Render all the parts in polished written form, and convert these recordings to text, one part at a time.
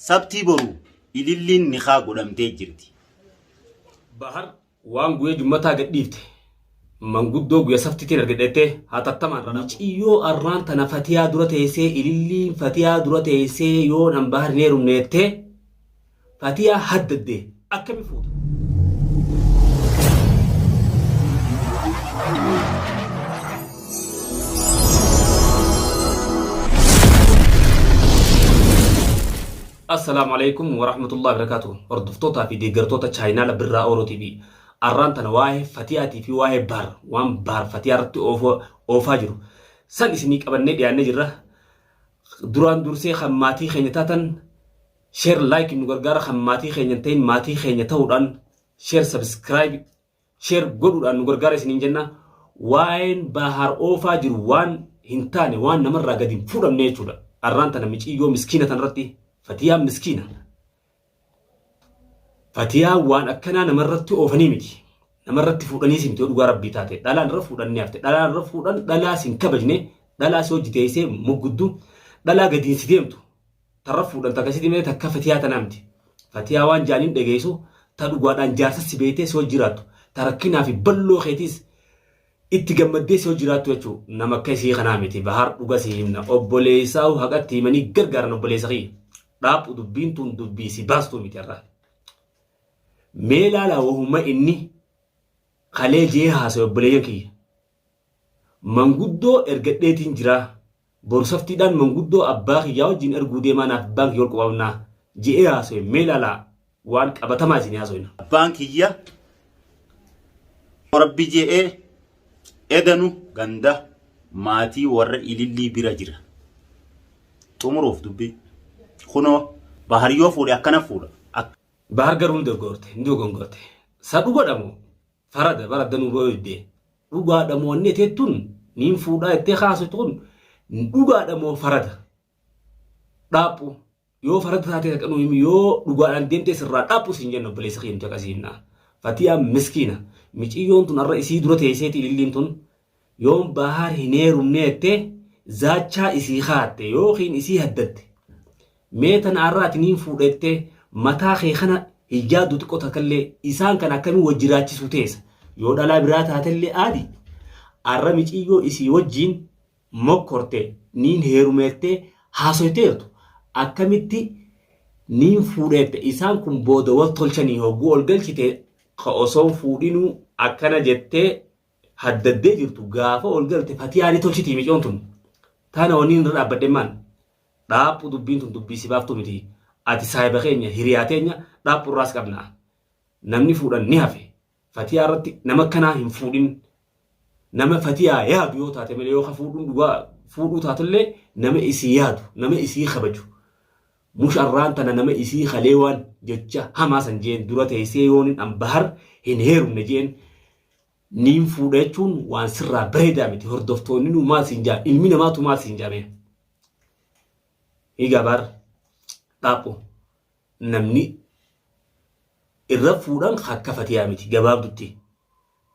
Sabtii boru ililliin nikaa godhamtee jirti. Bahar waan guyya jummataa gad dhiifte manguddoo guyya saftitiin argadhettee hatattamaan irra Miciyyoo arraan tana fatiyaa dura teessee ililliin fatiyaa dura teessee yoon an bahar hin heerumne jettee fatiyaa haddadde akkami fuuta? Assalaamu alaikum warahmatullahi wabarakatuh. Hordoftootaa fi deeggartoota chaayinaala Birraa Oro TV. Arraan tana waa'ee Fatiyaatii fi waa'ee Baar waan Baar Fatiyaa irratti oofaa jiru. San isinii qabannee dhiyaannee jirra. Duraan dursee kan maatii keenya taatan share like nu gargaara kan maatii keenya hin ta'in maatii keenya ta'uudhaan share subscribe share godhuudhaan nu gargaara isiniin jenna. Waa'een Bahaar oofaa jiru waan hin taane waan namarraa gadi hin fuudhamne jechuudha. Arraan tana miciyyoo miskiina tanarratti Fatiyaan miskiina. Fatiyaan waan akkanaa namarratti oofanii miti. Namarratti fuudhaniis miti yoo dhugaa rabbii taate. Dhalaan irra fuudhan ni hafte. Dhalaan irra fuudhan dhalaa sin kabajne dhalaa si hojii teessee mugguddu dhalaa gadiin si deemtu. Tarra fuudhan takka sitti malee takka fatiyaa tanaa miti. Fatiyaa waan jaaniin dhageessu ta dhugaadhaan jaarsa si beektee si hojii jiraattu. Ta rakkinaa fi balloo keetiis itti gammaddee si hojii jiraattu jechuudha. Nama akka isii kanaa miti. Bahar dhuga si himna. Obboleessaa haqatti himanii gargaaran obboleessa kiyya. Dhaaphu dubbiin tun dubbii si baastuu miti irraa. Mee laalaa wahuma inni kalee jee haasawe obboleeyyan kiyya. Manguddoo ergadheetiin jiraa. Boru saftiidhaan manguddoo abbaa kiyyaa wajjin erguu deemaa naaf abbaan kiyya wal qubamnaa je'ee haasawe mee laalaa waan qabatamaa isin haasoyna. Abbaan kiyya rabbi je'ee edanu ganda maatii warra ilillii bira jira. Xumuruuf dubbii. Kunoo bahar yoo fuudhe akkana fuudha. Bahar garuu ni dogongorte ni dogongorte. Sa dhugadha moo farada bara danuu bayuu diddee. Dhugaadha moo wanni etee tun niin fuudhaa jettee kaasitu kun dhugaadha moo farada. Dhaaphu yoo farada taatee takka nuu himi yoo dhugaadhaan deemtee sirraa dhaaphu siin jenna obboleessa kiyya nuti akkasii himna. Fatiyaan miskiina miciyyoon tun har'a isii dura teesseeti ililliin tun yoon bahaar hin heerumne jettee zaachaa isii kaatte yookiin isii haddatte Mee tana arra ati niin fuudha jettee mataa kee kana hin yaaddu xiqqoo takkallee isaan kana akkamiin wal jiraachisuu teessa yoo dhalaa biraa taatellee aadi arra miciyyoo isii wajjiin mokkorte niin heeruma jettee haasoyteertu akkamitti niin fuudha jette isaan kun booda wal tolchanii hogguu ol galchite ka osoon fuudhinuu akkana jettee haddaddee jirtu gaafa ol galte fatiyaa ni tolchitii miciyoon tun tana wanni irra dhaabbadhe maan Dhaaphu dubbiin tun dubbii si baaftu miti. Ati saahiba keenya hiriyaa teenya dhaaphu irraas qabna. Namni fuudhan ni hafe. Fatiyaa irratti nama akkanaa hin fuudhin. Nama fatiyaa yaadu yoo taate malee yoo ka fuudhuun dhugaa fuudhuu taatullee nama isii yaadu nama isii kabaju. Musharraan tana nama isii kalee waan jecha hamaa san jeen dura teessee yoonin an bahar hin heerumne jeen niin fuudha jechuun waan sirraa bareedaa miti hordoftoonni nuu maal siin jaa ilmi namaatu maal siin jaa mee. Hiigaa baar dhaaphu namni irra fuudhan akka fatiyaa miti gabaabdutti.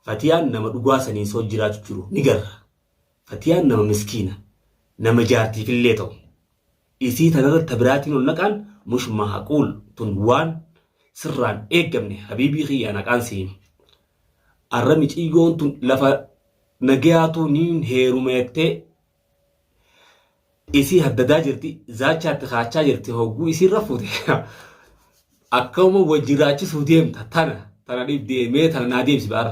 Fatiyaan nama dhugaa saniin soo jiraachu jiru ni garra. Fatiyaan nama miskiina nama jaartiifillee ta'u. Isii tanarra ta biraatiin ol naqaan mush maaquul tun waan sirraan eeggamne habiibii kiyya naqaan si hima. Arra miciyyoon tun lafa nagayaatuu niin heeruma jettee isii haddadaa jirti zaachaatti kaachaa jirti hogguu isiin rafuute akkuma wal jiraachisuu deemta tana tana dhibdee mee tana naa deebisi baara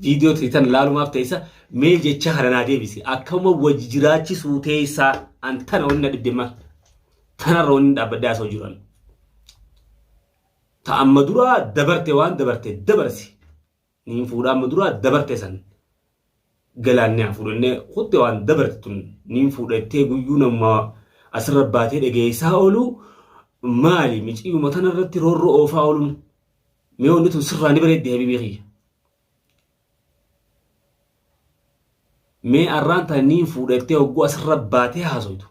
viidiyoo tee tana laalumaaf teessa mee jecha kana naa deebisi akkuma wal jiraachisuu teessaa an tana wanni na dhibde maal tanarra wanni dhaabbadde haasa'u jiran ta amma duraa dabarte waan dabarte dabarsi Niin fuudha amma duraa dabarte san galaanni haa fuudhannee kutte waan dabarte tun niin fuudha jettee guyyuu nama asirra baatee dhageessaa oolu maali miciyyuma tana irratti roorroo oofaa ooluun mee wanni tun sirraa ni bareeddi habiibii kiyya. Mee arraan tana niin fuudha jettee hogguu asirra baatee haasoytu.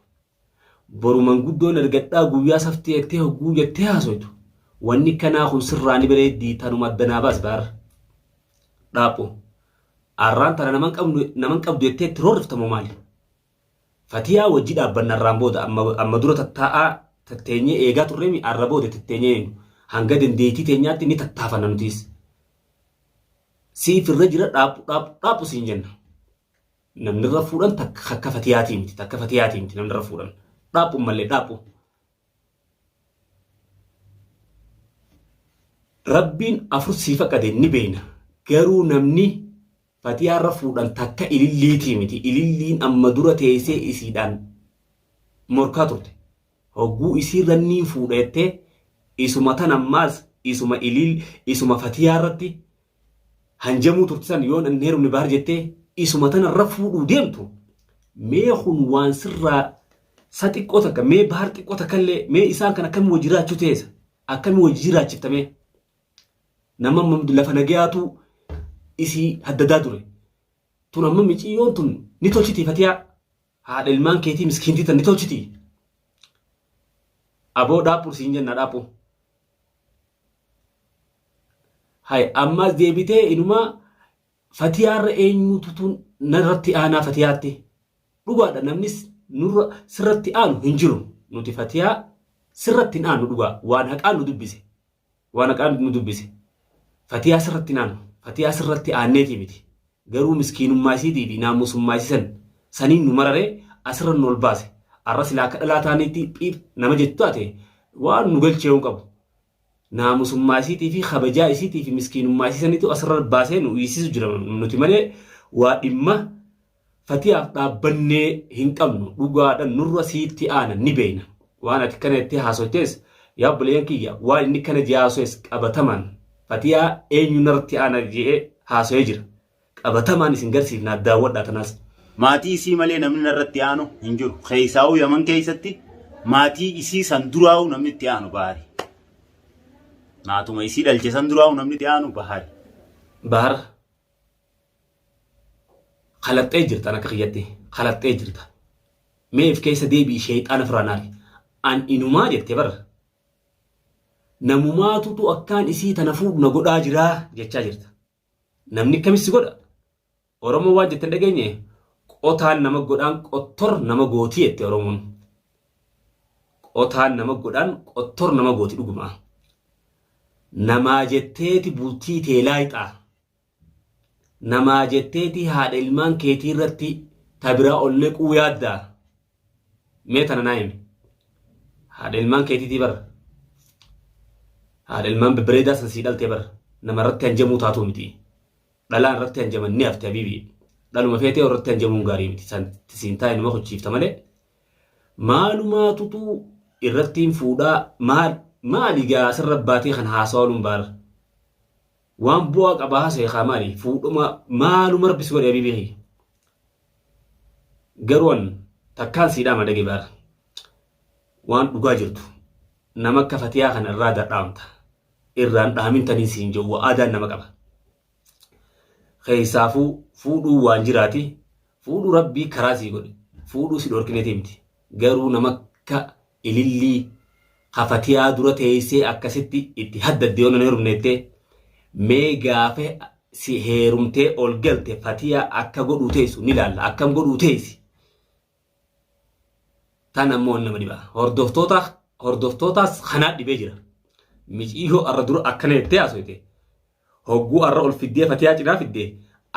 Boru manguddoon ergadhaa guyyaa saftii jettee hogguu jettee haasoytu. Wanni kanaa kun sirraa ni bareeddii tanuma adda naa baas baar. Dhaaphu. Arraan tana naman qabnu naman qabdu jettee itti roorriftamoo maali? Fatiyaa wajji dhaabbanna arraan booda amma amma dura tattaa'aa Tatteenyee eegaa turreemi arra booda tatteenyee eegnu. Hanga dandeettii teenyaatti ni tattaafanna nutis. Siif irra jira dhaaphu dhaaphu dhaaphu siin jenna. Namni irra fuudhan takka akka fatiyaatii miti takka fatiyaatii miti namni irra fuudhan. Dhaaphu malee dhaaphu. Rabbiin afur sii faqade ni beeyna. Garuu namni fatiyaa irra fuudhan takka ililliitii miti. Ililliin amma dura teessee isiidhaan morkaa turte. Hogguu isiirra niin fuudha jettee isuma tan ammaas isuma iliil isuma fatiyaa irratti hanjamuu turte san yoon hin heerumne baar jettee isuma tana irra fuudhuu deemtu mee kun waan sirraa sa xiqqoo takka mee baar xiqqoo takka illee mee isaan kan akkamii wajji jiraachuu teessa akkamii wajji jiraachifta mee nama amma lafa nagayaatu isii haddadaa ture tun amma miciyyoon tun ni tolchiti fatiyaa haadha ilmaan keetii miskiintii tan ni tolchiti aboo dhaaphu siin jenna dhaaphu Hay ammas deebitee inumaa fatiyaarra eenyututu narratti aanaa fatiyaatti. Dhugaadha namnis nurra sirratti aanu hin jiru. Nuti fatiyaa sirratti hin aanu dhugaa waan haqaan nu dubbise. Waan haqaan nu dubbise. Fatiyaa sirratti hin aanu. Fatiyaa sirratti aanneetii miti. Garuu miskiinummaa isiitii fi naamusummaa isii san saniin nu mararee asirra nu ol baase. Arra silaa akka dhalaa taaniitti phiip nama jettu taate waan nu galchee hin qabu. Naamusummaa isiitii fi kabajaa isiitii fi miskiinummaa isii sanitu asirra baasee nu hiisisu jira nuti malee waa dhimma fatiyaaf dhaabbannee hin qabnu dhugaadha nurra siitti aana ni beeyna waan ati kana itti haasoytes yaa obboleeyyan kiyya waan inni kana jee haasoyes qabatamaan fatiyaa eenyu narratti aana jee haasoyee jira qabatamaan isin garsiifnaa daawwadhaa tanaas. Maatii isii malee namni narratti aanu hin jiru. Keessaa'uu Yaman keessatti maatii isii san duraa'uu namni itti aanu Bahari. Maatuma isii dhalche san duraa'uu namni itti aanu Bahari. Bahar kalaxxee jirta akka kiyyatti kalaxxee jirta. Mee if keessa deebi'i sheexaana firaan aari. An inumaa jette bar. Namumaatutu akkaan isii tana fuudhu na godhaa jiraa jechaa jirta. Namni akkamis si godha? Oromoon waan jette hin dhageenye qotaan nama godhaan qottor nama gooti jette Oromoon. Qotaan nama godhaan qottor nama gooti dhuguma. Namaa jetteeti bultii tee laayxaa. Namaa jetteeti haadha ilmaan keetii irratti ta biraa ol nequu yaaddaa. Mee tana naa himi. Haadha ilmaan keetiitii bara. Haadha ilmaan bebbereedaa san sii dhaltee bara. Nama irratti hanjamuu taatuu miti. Dhalaan irratti hanjaman ni hafte habiibi. Dhaluma feetee irratti hanjamuun gaarii miti. San siin taa'e numa kuchiifta malee. Maalumaatutu irrattiin fuudhaa maal maali gaa asirra baatee kan haasawaa ooluun baara. Waan bu'aa qaba haasa'e kaa maali fuudhuma maaluma rabbi si godhe habiibii kiyya. Garuu an takkaan sii dhaama dhage baar. Waan dhugaa jirtu nama akka fatiyaa kana irraa dadhaamta. Irraan dhaamin taniin siin jedhu aadaan nama qaba. Keessaafuu fuudhuu waan jiraati. Fuudhuu rabbii karaa sii godhe. Fuudhuu si dhorkineeti miti. Garuu nama akka ilillii ka fatiyaa dura teessee akkasitti itti haddadde yoo nan heerumne jettee mee gaafa si heerumtee ol galte fatiyaa akka godhuu teessu ni laalla akkam godhuu teessi tan ammoo nama dhiba hordoftoota hordoftootaas kanaa dhibee jira miciihoo arra dura akkana jettee haasofte Hogguu arra ol fiddee fatiyaa cinaa fidde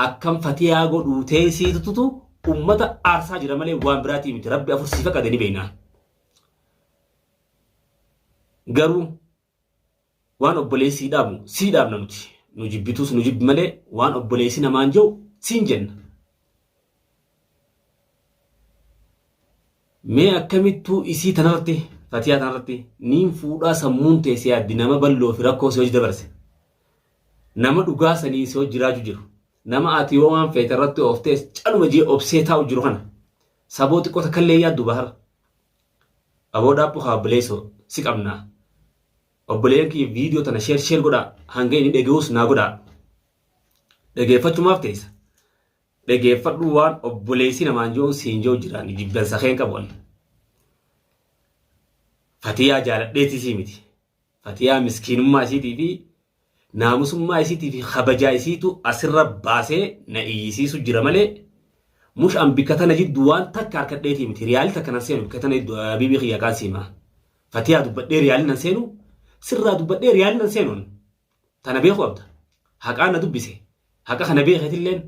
akkam fatiyaa godhuu teessiitutu ummata aarsaa jira malee waan biraatii miti rabbi afur sii faqade ni beekna. Garuu waan obboleessi sii dhaabu sii dhaabna nuti nu jibbituus nu jibbi malee waan obboleessi namaan jiru siin jenna. Mee akkamittuu isii tanarratti fatiyaa tanarratti niin fuudhaa sammuun tee si yaaddi nama balloo fi rakkoo si hojii dabarse. Nama dhugaa saniin si hojii jiraachuu jiru. Nama ati yoo waan feete irratti ooftees caluma jee obsee taa'u jiru kana. Saboo xiqqoo takkallee yaaddu bahar. Aboo dhaaphu haa obboleessoo si qabnaa. Obboleeyyan kiyya viidiyoo tana sheer sheer godhaa hanga inni dhaga'us naa godhaa. Dhageeffachumaaf teessa. Dhageeffadhu waan obboleessi namaan ji'uun siin ji'u jiraan jibbansa keen qabu ani. Fatiyaa jaaladheetii sii miti. Fatiyaa miskiinummaa isiitii fi naamusummaa isiitii fi kabajaa isiitu asirra baasee na iyyisiisu jira malee mush an bikka tana jiddu waan takka harkadheetii miti. Riyaali takka nan seenu bikka tana jiddu habiibii kiyya qaan siimaa. Fatiyaa dubbadhee riyaalin nan seenu sirraa dubbadhee riyaalin nan seenuun tana beeku qabda. Haqaan na dubbise. Haqa kana beekeetilleen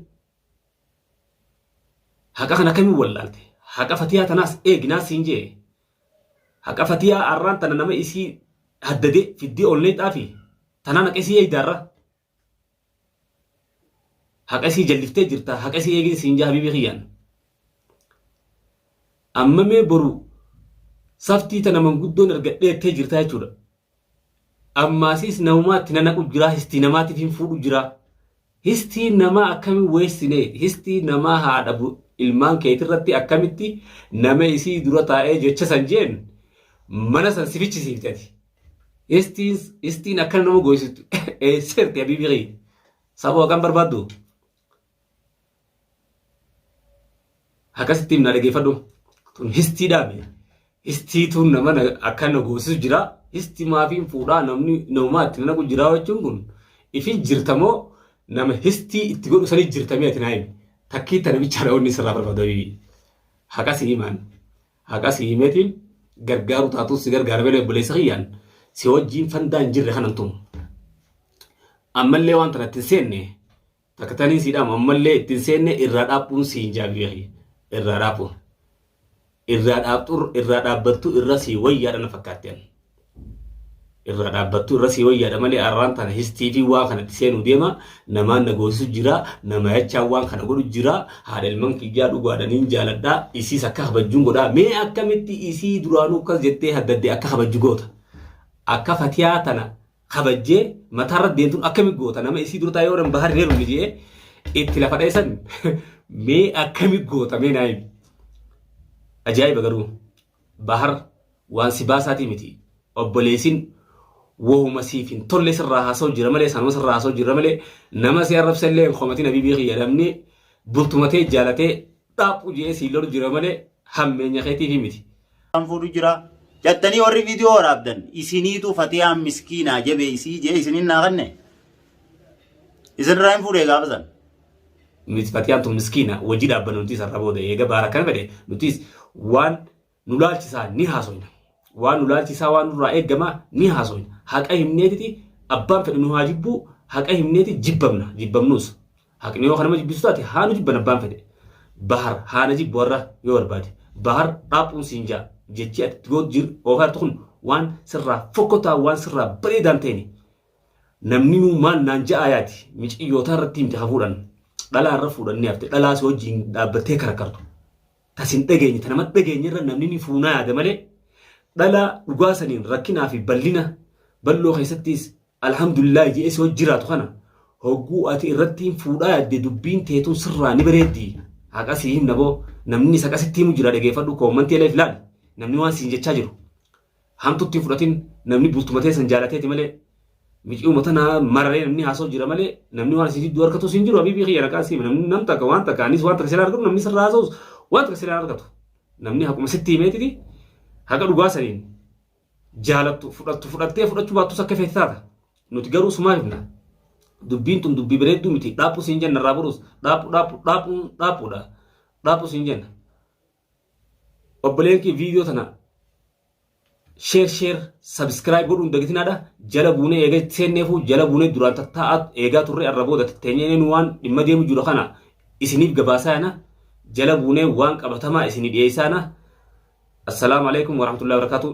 haqa kana akkamiin wallaalte? Haqa Fatiyaa tanaas eeginaa siin jee. Haqa Fatiyaa arraan tana nama isii haddadee fiddee ol neexaafi tanaan haqa isii eegdaarra. Haqa isii jalliftee jirta haqa isii eegin siin jaa habiibii kiyyaan. Amma mee boru saftii tana manguddoon argadhee jirta jechuudha. Ammaasiis namumaatti nanaqu jira histii namaatiif hin fuudhu jira. Histii namaa akkamiin weessine histii namaa haadha ilmaan keetirratti akkamitti nama isii dura taa'ee jecha san jeen mana san si fichisiifte ati. Histiin histiin akkana nama goysitu eesseerti habiibii kiyya. Saboo akkam barbaaddu? Akkasitti himna dhageeffadhu. Tun histii dhaabe. Histiituun nama akkana goosisu jira. Histi maafiin fuudhaa namni namumaa itti naqu jira jechuun kun ifin jirtamoo nama histii itti godhu sanii jirtamee ati naa himi. Takkii tana bichaadha wanni sirraa barbaadu habiibii. Haqa si himaan. Haqa si himeetiin gargaaru taatus si gargaara malee obboleessa kiyyaan si wajjiin fandaa hin jirre kanan tumu. Ammallee waan tana itti hin seenne takka taniin sii dhaamu ammallee itti hin seenne irraa dhaaphuun siin jaabi beeki. Irraa dhaaphu. Irraa dhaabxu irraa dhaabbattu irra sii wayyaadha na fakkaatti an. Irraa dhaabbattu irra sii wayyaadha malee arraan tana histii fi waan kana itti seenuu deema namaan na goosisu jira nama yachaa waan kana godhu jira haadha ilman kiyyaa dhugaadha niin jaaladha isiis akka kabajjuun godhaa mee akkamitti isii duraanuu akkas jettee haddadde akka kabajju goota akka fatiyaa tana kabajjee mataarra deemtuun akkami goota nama isii dura taa'ee yoo bahar hin heerumne jedhee itti lafa dheessan mee akkami goota mee naa himi. Ajaa'iba garuu bahar waan si baasaatii miti obboleessin wahuma siif hin tolle sirraa haasa'u jira malee sanuma sirraa haasa'u jira malee nama si arrabsa illee hin komatin habiibii kiyya namni bultumatee jaalatee dhaaphu jedhee siin lolu jira malee hammeenya keetiif miti. Kan fuudhu jira. Jattanii warri viidiyoo waraabdan isiniitu fatiyaan miskiinaa jabeessii jee isiniin naa kanne. Isinirraa hin fuudhee gaafa san. Miti fatiyaan tun miskiina wajji dhaabbanna nutis har'a booda eega baara akkana fedhe nutis waan nu laalchisaa ni haasoyna. Waan nu laalchisaa waan nurraa eeggama ni haasoyna. Haqa himneetiti abbaan fedhe nu haa jibbuu haqa himneeti jibbamna jibbamnus. Haqni yoo kanama jibbisu taate haa nu jibban abbaan fedhe. Bahar haa na jibbu har'a yoo barbaade. Bahar dhaaphuun siin jaa jechi ati itti gootu jir oofaa jirtu kun waan sirraa fokkotaa waan sirraa bareedaan ta'ini. Namni nuu maal naan ja'aa yaati miciyyootaa irratti himte ha fuudhan. Dhalaa irra fuudhan ni hafte dhalaa si wajjin dhaabbattee karakartu. Tas hin dhageenye ta nama dhageenye irra namni ni fuunaa yaada malee dhalaa dhugaa saniin rakkinaa fi bal'ina bal'oo keessattis alhamdulillah jedhee si wajji jiraatu kana hogguu ati irratti hin fuudhaa yaadde dubbiin teetuun sirraa ni bareeddi. Haqa sii himna boo namni isa qasitti himu jira dhageeffadhu koommantii eleef ilaali namni waan siin jechaa jiru. Hamtutti hin fudhatin namni bultuma teessan jaalateeti malee miciuma tana mararee namni haasa'u jira malee namni waan isin jidduu harkatu sin jiru habiibii kiyya raqaa siima namni nam takka waan takka anis waan takka sila argatu namni sirraa haasa'us waan takka sila argatu namni haquma sitti himeetiti haqa dhugaa saniin jaalattu fudhattu fudhattee fudhachuu baattus akka feete taata nuti garuu sumaa himna dubbiin tun dubbii bareedduu miti dhaaphu siin jenna irraa borus dhaaphu dhaaphu dhaaphuun dhaaphuudha dhaaphu siin jenna obboleen kee viidiyoo tana sheer sheer sabiskiraayib godhuun dagatinaadha jala buunee eega seenneefuu jala buunee duraan tattaa'aa eegaa turre arra booda teenyeen waan dhimma deemu jiru kana isiniif gabaasaa yana jala buunee waan qabatamaa isinii dhiyeessaana assalaamu alaikum warahmatullahi wabarakatuh.